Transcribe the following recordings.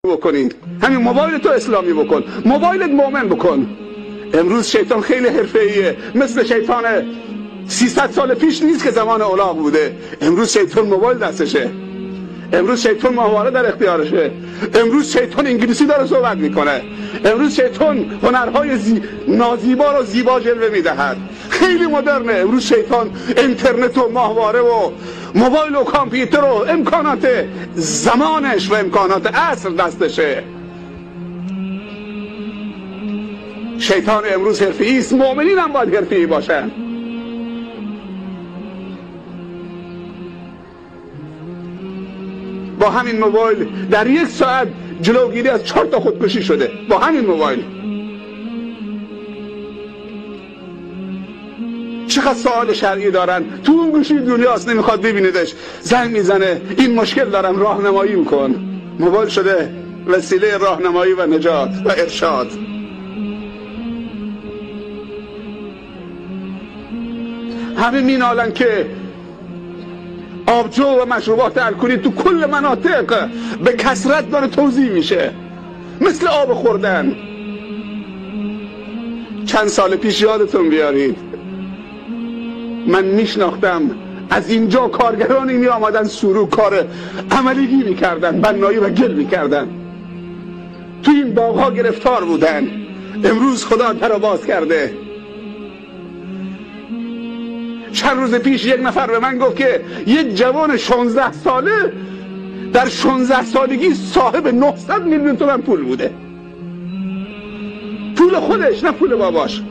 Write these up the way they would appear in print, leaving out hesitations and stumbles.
بکنید. همین موبایل تو اسلامی بکن، موبایلت مؤمن بکن. امروز شیطان خیلی حرفه‌ایه، مثل شیطان 300 سال پیش نیست که زمان الاغ بوده. امروز شیطان موبایل دستشه، امروز شیطان ماهواره در اختیارشه، امروز شیطان انگلیسی داره صحبت میکنه، امروز شیطان هنرهای نازیبا رو زیبا جلوه میدهد، خیلی مدرنه. امروز شیطان اینترنت و ماهواره و موبایل و کامپیوتر و امکانات زمانش و امکانات عصر دستشه. شیطان امروز حرفه‌ای است، مؤمنین هم باید حرفه‌ای باشن. با همین موبایل در یک ساعت جلوگیری از 4 تا خودکشی شده، با همین موبایل. چقدر سوال شرعی دارن تو اون گوشی دنیاست، نمیخواد ببینیدش، زنگ میزنه این مشکل دارم راهنمایی میکن. موبایل شده وسیله راهنمایی و نجات و ارشاد. همه مینالن که آبجو و مشروبات الکلی تو کل مناطق به کثرت داره توزیع میشه، مثل آب خوردن. چند سال پیش یادتون بیارید، من میشناختم از اینجا کارگرانی می آمدن سورو کار عملیگی میکردن، بنایی و گل میکردن، تو این باغها گرفتار بودن. امروز خدا در باز کرده. چند روز پیش یک نفر به من گفت که یک جوان 16 ساله در 16 سالگی صاحب 900 میلیون تومان پول بوده، پول خودش نه پول باباش.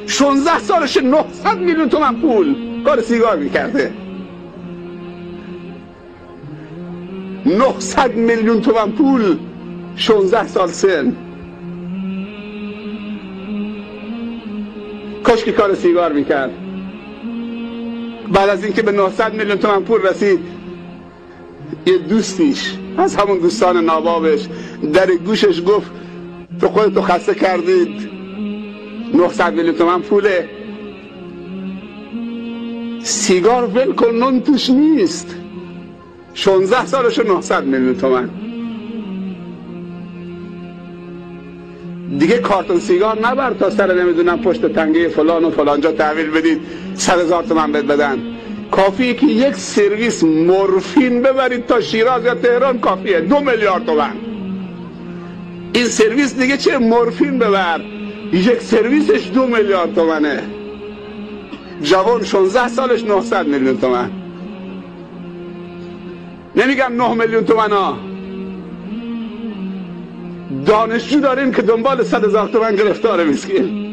16 سالش 900 میلیون تومان پول، کار سیگار میکرده. 900 میلیون تومان پول، 16 سال سن. کاش که کار سیگار میکرد. بعد از اینکه به 900 میلیون تومان پول رسید، یه دوستیش از همون دوستان نابابش در گوشش گفت تو خودتو خسته کردید، 900 میلیون تومان پوله، سیگار ول کن، نون توش نیست. 16 سالش 900 میلیون تومان. دیگه کارتون سیگار نبر تا سر نمیدونم پشت تنگه فلان و فلانجا تحویل بدید 100,000 تومان بهت بدن. کافیه که یک سرویس مورفین ببرید تا شیراز یا تهران، کافیه 2 میلیارد تومان. این سرویس دیگه چه، مورفین ببر، یک سرویسش 2 میلیارد تومنه. جوان 16 سالش 900 میلیون تومن. نمیگم 9 میلیون تومن ها. دانشجو داریم که دنبال 100,000 تومن گرفتاره مسکین.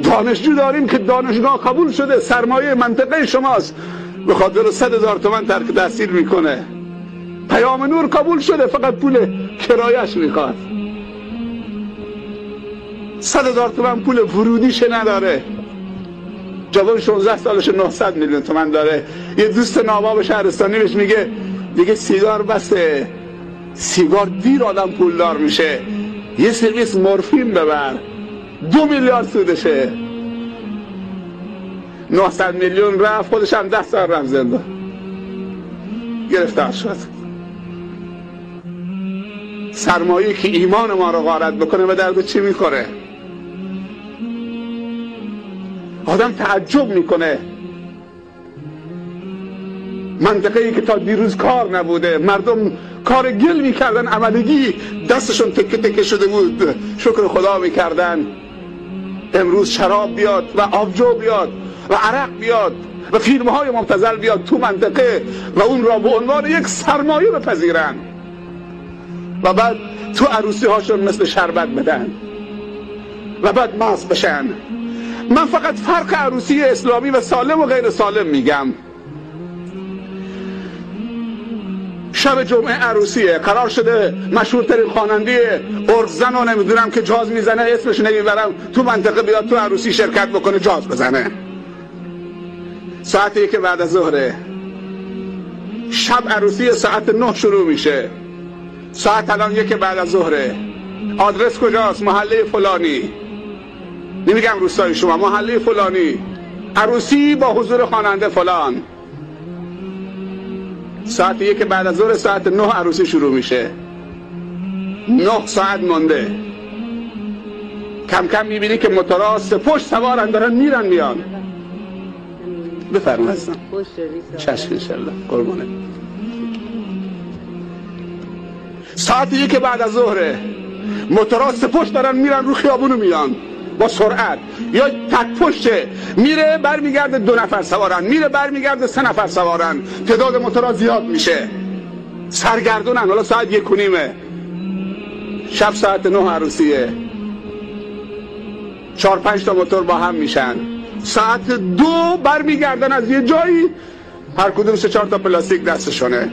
دانشجو داریم که دانشگاه قبول شده، سرمایه منطقه شماست، به خاطر 100,000 تومن ترک تحصیل میکنه. پیام نور قبول شده، فقط پول کرایش میخواد. 100,000 تومن پول ورودیش نداره. جوان 16 سالش 900 میلیون تومن داره. یه دوست ناباب شهرستانی بهش میگه دیگه سیگار بسه، سیگار دیر آدم پولدار میشه، یه سرویس مورفین ببر، 2 میلیارد سودشه. 900 میلیون رفت، خودش هم 10 سال رفت زندان، گرفتار شد. سرمایه که ایمان ما رو غارت بکنه به درد چی میخوره؟ آدم تعجب میکنه. منطقه ای که تا دیروز کار نبوده، مردم کار گل میکردن، عملگی دستشون تکه تکه شده بود، شکر خدا میکردن. امروز شراب بیاد و آبجو بیاد و عرق بیاد و فیلم های مبتذل بیاد تو منطقه و اون را به عنوان یک سرمایه بپذیرن و بعد تو عروسی هاشون مثل شربت بدن و بعد مست بشن. من فقط فرق عروسی اسلامی و سالم و غیر سالم میگم. شب جمعه عروسیه، قرار شده مشهورترین خواننده ارزن رو نمیدونم که جاز میزنه، اسمش نمیبرم، تو منطقه بیاد تو عروسی شرکت بکنه، جاز بزنه. ساعت 1 بعد از ظهره. شب عروسی ساعت 9 شروع میشه، ساعت الان 1 بعد از ظهره. آدرس کجاست؟ محله فلانی. نمیگم روستای شما، محله فلانی، عروسی با حضور خواننده فلان. ساعت 1 بعد از ظهر، ساعت 9 عروسی شروع میشه. 9 ساعت مونده. کم کم میبینی که موتورها سه پشت سوارن، دارن میرن میان. بفرما هستم. چشم انشالله قربونه. ساعت 1 بعد از ظهره، موتورها سه پشت دارن میرن رو خیابونو میان با سرعت، یا تک پشته میره برمیگرده 2 نفر سوارن، میره برمیگرده 3 نفر سوارن، تعداد موتورها زیاد میشه، سرگردونن. حالا ساعت 1:30 شب، ساعت 9 عروسیه، 4-5 تا موتور با هم میشن. ساعت 2 برمیگردن از یه جایی، هر کدوم 3-4 تا پلاستیک دستشونه.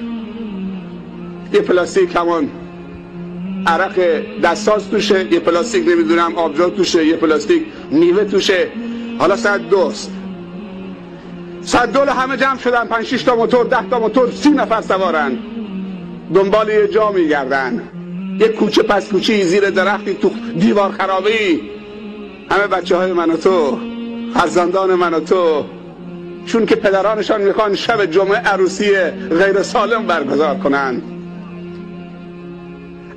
یه پلاستیک همون عرق دستاز توشه، یه پلاستیک نمیدونم آبجو توشه، یه پلاستیک میوه توشه. حالا ساعت 2ست. ساعت 2 همه جمع شدن، 5-6 تا موتور، 10 تا موتور، 30 نفر سوارن، دنبال یه جا میگردن، یه کوچه پس کوچه، زیر درختی، تو دیوار خرابه‌ای. همه بچه های من و تو، فرزندان من و تو، چون که پدرانشان میخوان شب جمعه عروسی غیر سالم برگزار کنن،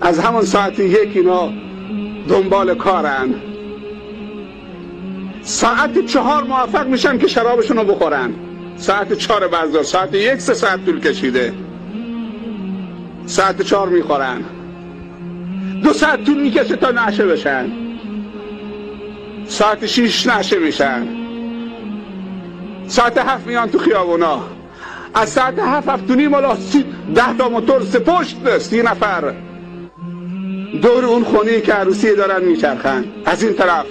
از همون ساعت 1 اینا دنبال کارن. ساعت 4 موفق میشن که شرابشون رو بخورن. ساعت 4 بعد از ساعت 1 3 ساعت طول کشیده. ساعت 4 میخورن، 2 ساعت طول میکشه تا نشه بشن. ساعت 6 نشه میشن. ساعت 7 میان تو خیابونا. از ساعت 7 7:30 حالا 10 تا موتور، سه پشت، 30 نفر دور اون خونه که عروسی دارن میچرخن. از این طرف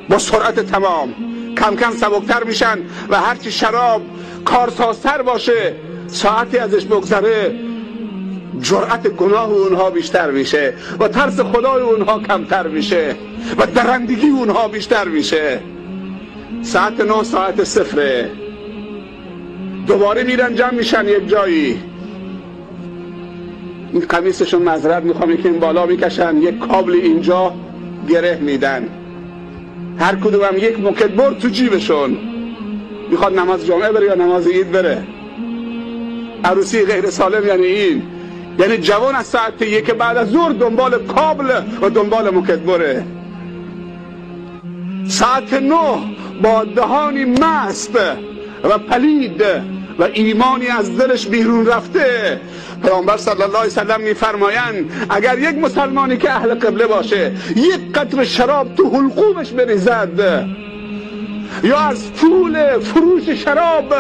با سرعت تمام کم کم سبکتر میشن و هرچی شراب کارسازتر باشه، ساعتی ازش بگذره، جرأت گناه اونها بیشتر میشه و ترس خدای اونها کمتر میشه و درندگی اونها بیشتر میشه. ساعت 9 ساعت 0 دوباره میرن جمع میشن یک جایی. این قمیصشون معذرت میخوام، یکی این بالا میکشن، یک کابل اینجا گره میدن، هر کدوم یک موکت برد تو جیبشون، میخواد نماز جمعه بره یا نماز عید بره. عروسی غیر سالم یعنی این، یعنی جوان از ساعت 1 بعد از ظهر دنبال کابل و دنبال موکت بره. ساعت 9 با دهانی مست و پلید و ایمانی از دلش بیرون رفته، پیامبر صلی الله علیه وسلم میفرمایند اگر یک مسلمانی که اهل قبله باشه یک قطره شراب تو حلقومش بریزد، یا از پول فروش شراب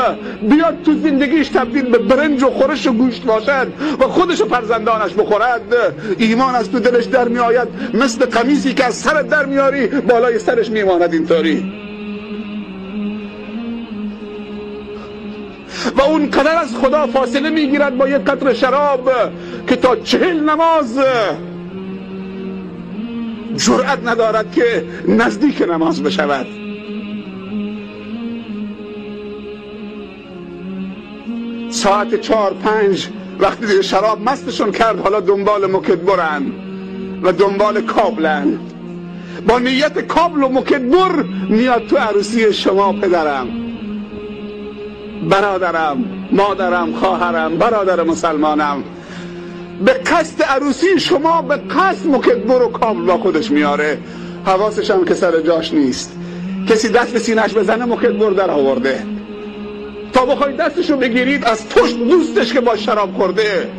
بیاد تو زندگیش تبدیل به برنج و خورش و گوشت باشد و خودش و فرزندانش بخورد، ایمان از تو دلش در می آید، مثل قمیصی که از سرت در میاری بالای سرش میماند اینطوری. و اون قدر از خدا فاصله میگیرد با یک قطره شراب که تا 40 نماز جرأت ندارد که نزدیک نماز بشود. ساعت 4-5 وقتی دیگه شراب مستشون کرد، حالا دنبال مکت برن و دنبال کابلن، با نیت کابل و مکت بر میاد تو عروسی شما. پدرم، برادرم، مادرم، خواهرم، برادر مسلمانم، به قصد عروسی شما، به قصد مکت بر و کابل با خودش میاره. حواسش هم که سر جاش نیست، کسی دست به سینه‌اش بزنه مکت بر در آورده. تا بخواید دستشو بگیرید از پشت دوستش که با شراب خورده،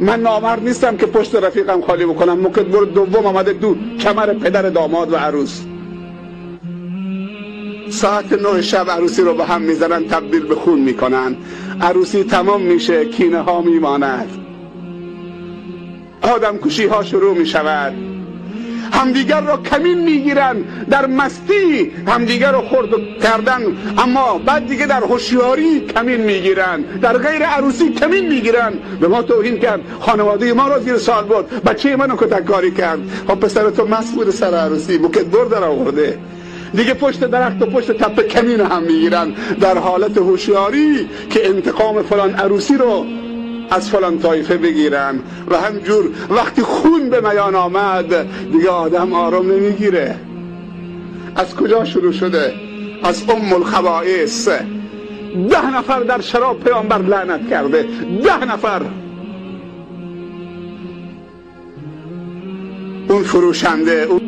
من نامرد نیستم که پشت رفیقم خالی بکنم، مکت بر دوم آمده تو کمر پدر داماد و عروس. ساعت 9 شب عروسی رو به هم میزنن، تبدیل به خون میکنن. عروسی تمام میشه، کینه ها میماند، آدم کشی ها شروع میشود، همدیگر را کمین میگیرن، در مستی همدیگر رو خورد کردن، اما بعد دیگه در هوشیاری کمین میگیرن، در غیر عروسی کمین میگیرن. به ما توهین کرد، خانواده ما را زیر سوال برد، بچه منو کتک کاری کرد. خب پسر تو مست بوده سر عروسی، بوکت بر در آورده. دیگه پشت درخت و پشت تپه کمین هم میگیرن در حالت هوشیاری که انتقام فلان عروسی رو از فلان طایفه بگیرن. و همجور وقتی خون به میان آمد دیگه آدم آرام نمیگیره. از کجا شروع شده؟ از ام الخبائث. 10 نفر در شراب پیامبر لعنت کرده، 10 نفر. اون فروشنده، اون